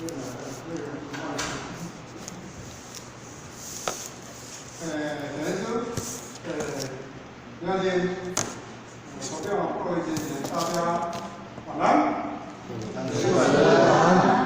陈师，梁先，首先各位先生，大家晚安。晚安。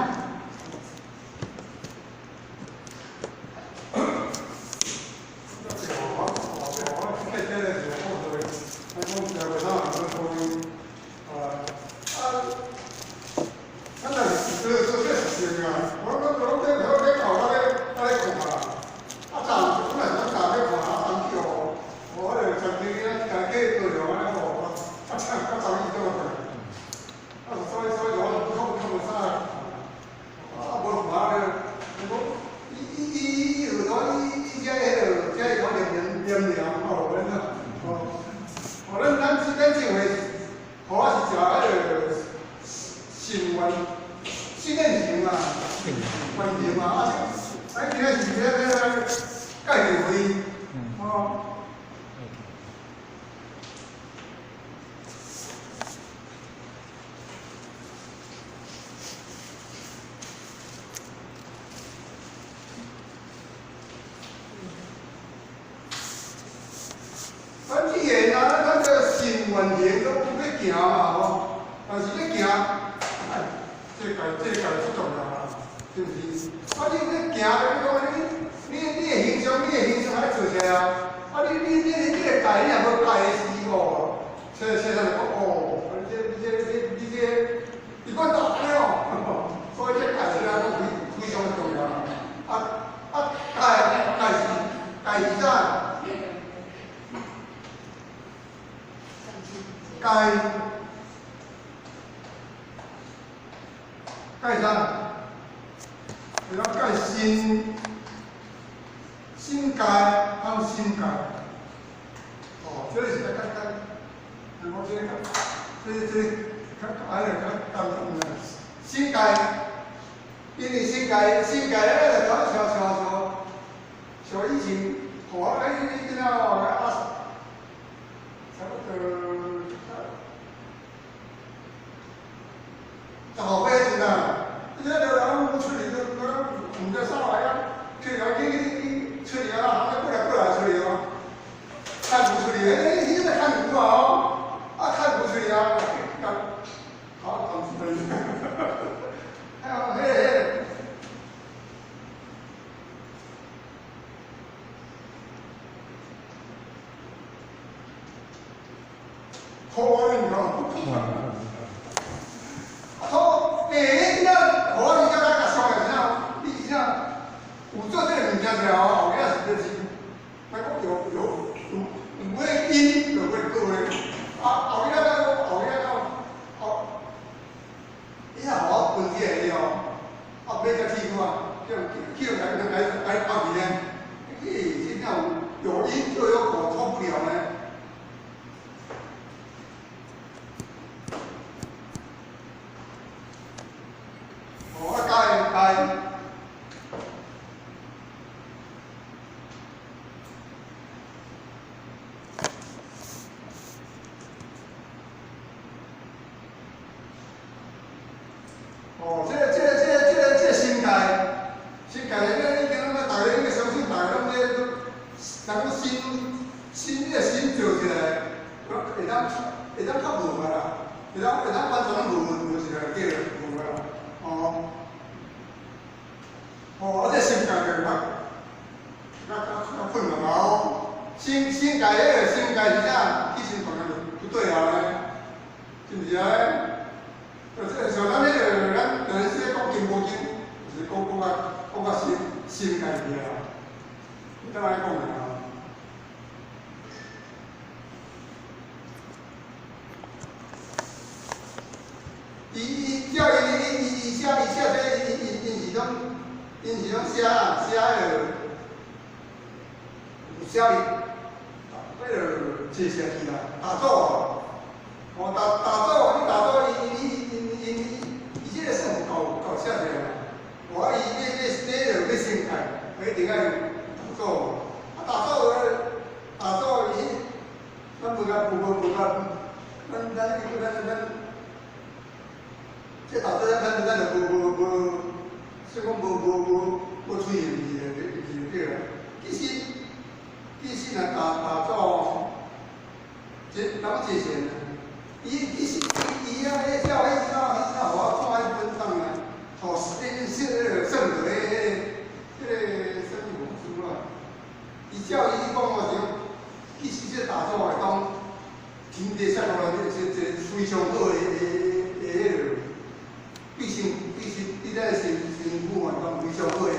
咱的身身躯嘛，讲非常好的。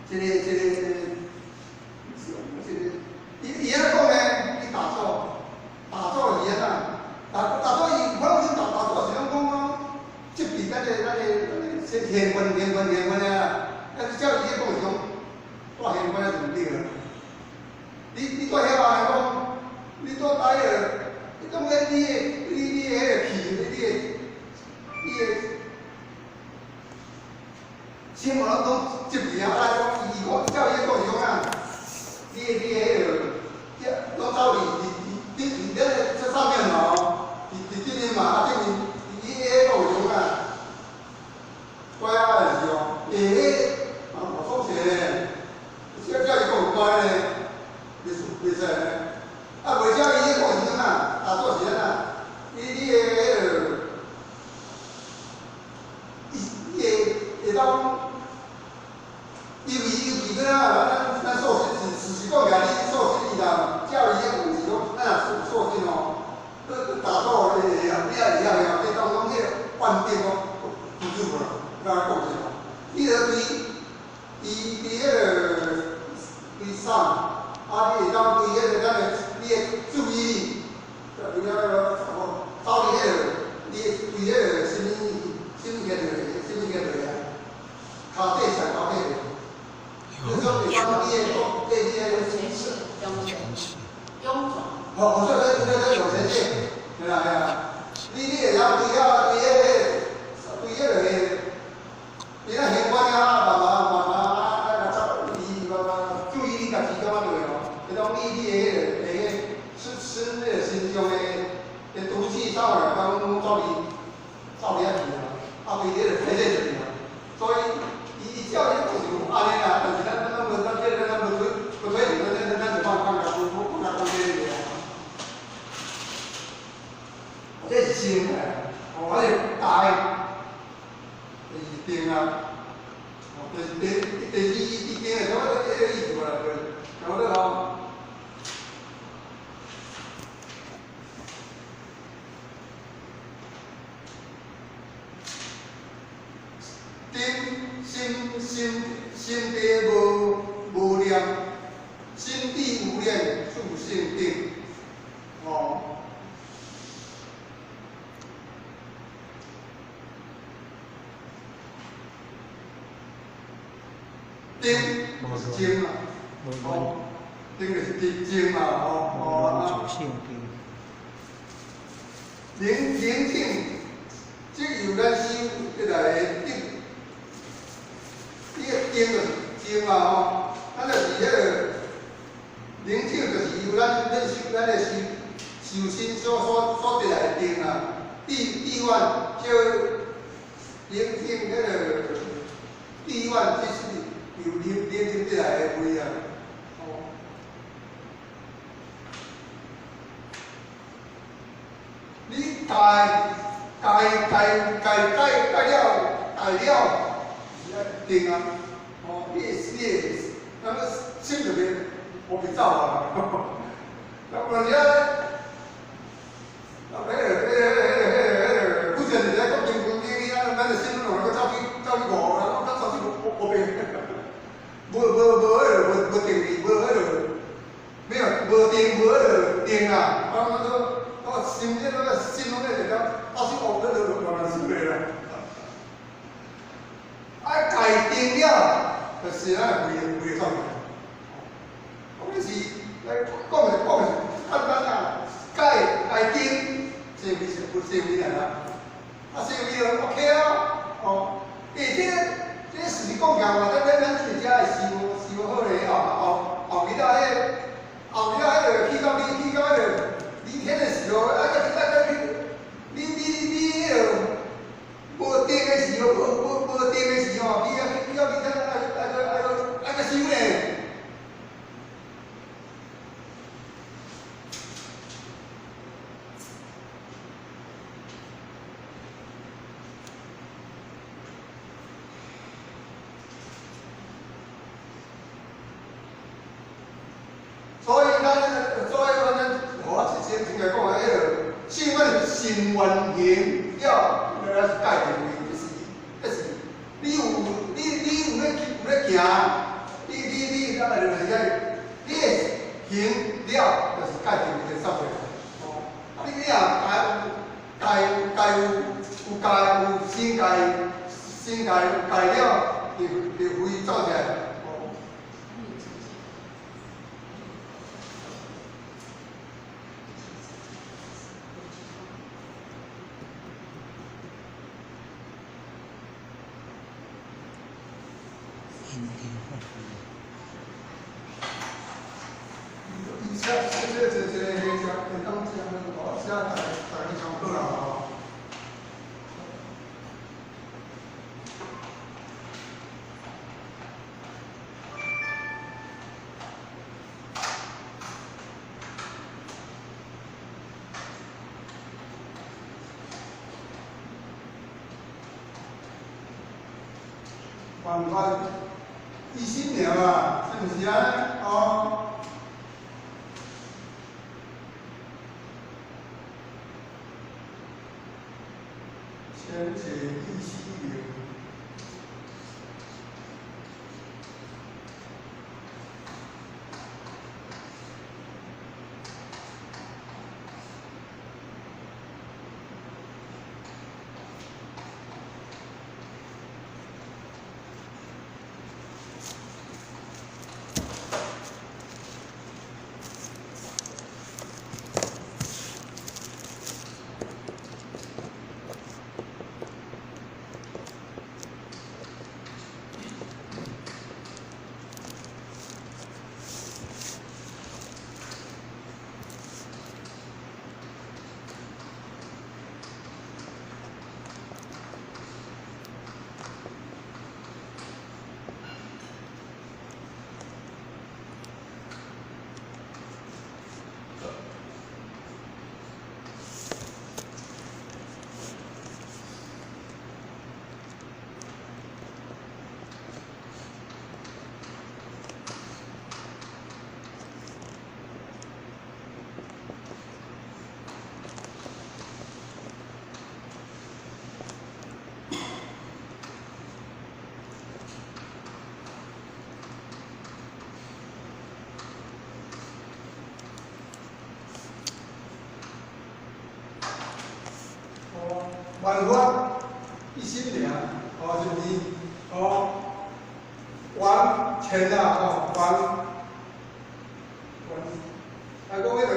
这个，伊按怎讲呢？伊打坐，打坐是按怎？打坐伊可能是打坐是拢讲讲，这比咱个先天分天分天分啊！啊，照伊咧讲是讲，住玄关就毋对啦。你住遐来讲，你住台个，你讲咧你的你的彼个气，你的心无拢拢接去啊！啊，讲伊讲照伊咧讲是讲啊，你的彼个，拢走伫伫伫伫咧这上面嘛吼，伫伫这边嘛，啊这边伊迄个有讲啊，乖啊就是哦，欸，啊无爽势咧，照伊讲有乖咧，袂使咧，啊袂照伊咧讲是怎啊？打坐是按怎？你的彼个，伊伊会会当。因为啊，咱素心是事实讲起来，你素心伊若照伊迄讲是讲，咱若素心吼，去打坐会会晓，你也会晓会晓，你当讲彼个幻境哦，不舒服啦，咱讲者吼，你著对伫伫彼个对上，啊，你会当对彼个咱的你的注意力，对遐个走伫彼个，你对彼个心心现落，心现落啊，跤底上跤底。就是说，比方说，你的对你的好，好，这有前线，对啦对啦。你会晓对遐对迄个对迄个对咱玄关遐慢慢慢慢啊啊，走，伊慢慢注意力家集中啊落吼，会当你的彼个会个身身迄个身上的毒气稍微讲走离走离遐去啊，啊对迄个排泄出去啊，所以伊照伊就是有按呢啦，但是咱无咱这个咱无推无推咱咱咱就放放甲放放甲讲这个啊。这是心的，哦，我是大，就是定啊，哦，就是第二第定的，差不多这个意思啦，对，差不多吼。定心心心地无念，心地无念，自性定，哦。定是静啊，哦，定就是静静嘛，哦哦啊。宁宁静，即由咱修得来的定，你个定就是静啊吼，咱就是彼个宁静，就是由咱修咱的修修心所得来的定啊。地地愿叫宁静，彼个地愿这是由宁宁静得来的慧啊。哦。你戒戒戒戒戒戒了戒了，是爱定啊！哦，你会，咱个心就袂无被走啊！那有阵时啊，啊，彼个，古前伫咧讲经经经，啊，咱的心拢阁走去五，啊，走去五五遍，无无无彼个无无定力，无彼个，没有无定无彼个定啊！啊，我说。我心这个心拢咧就讲，到处学咧就慢慢修来啦。啊，戒定了，就是咱会会创。我们是来讲是讲是简单啊，戒戒定，成为是不成为来啦。啊，成为就 OK 啊，哦，欸，这事实讲起来嘛，咱自家会修修好咧，后后后日啊，彼个后日啊，彼个去到彼个。离天的时候，啊，啊啊你彼个无定的时候，无定的时候，你啊去到离天，爱阁修呢。所以咱，所以咱，我先先来讲啊，彼个信愿心愿行了，那是界定位，这是你有你有咧行，你咱个就是遐，你的行了，就是界定位就走出来。哦，啊你若家有新界新界有界了，就会走出来。哦。伊写这个会当这样，哦，写大家参考啦吼。万法一心尔嘛，是毋是啊？哦。浅解一心灵。万法一心尔，哦，是毋是？哦，完全啊，哦，完，完，啊，讲彼个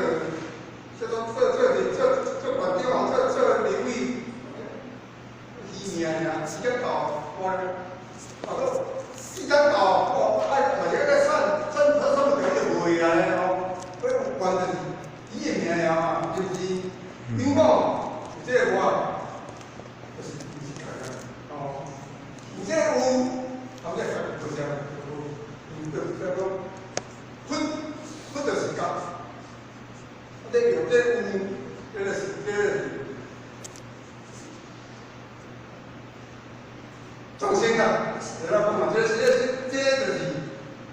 叫做做做馆长，做立委，虚名尔，时间到，我，啊，阁时间到，哦，爱嘛是爱选选选选著就袂啊哦，彼关就是伊的名尔嘛，是毋是？比如讲，有这个我。有这有，啊，这无啥，无，就叫做佛，佛就是觉，啊，这有这有，这个是众生啊，是啦，讲嘛，这就是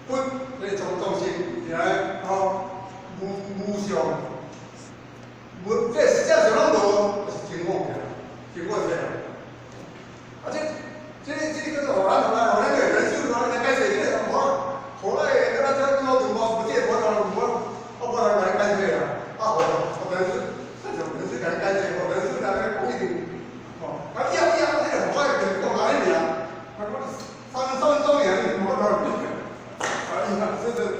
佛，这个众生，是来哦，无无相，无这实际上拢无，就是真我起来，真我出来，啊这。这个叫做予咱个人数，咱来解释这个，予咱个，咱这我就无这个无无，我无来共你解释啦。啊，予人数，咱就人数共你解释，予人数来讲一定，哦，啊，以后以后这个我会讲安尼尔，啊，讲3分钟尔，你无法度。啊，你看这个。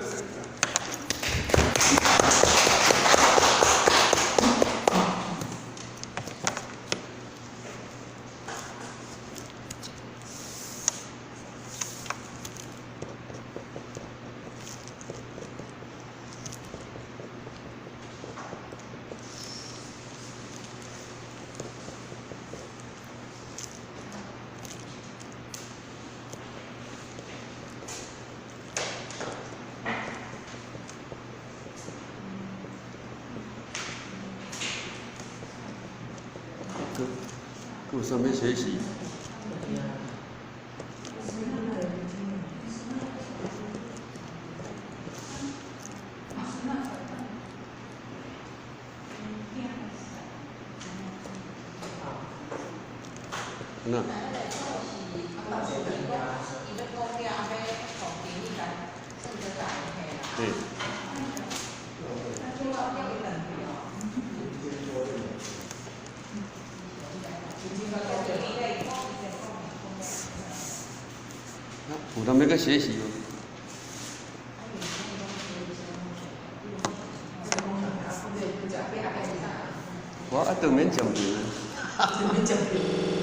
有啥物学习？那。對。有啥物閣學習無？我啊，當免占著。當免占著。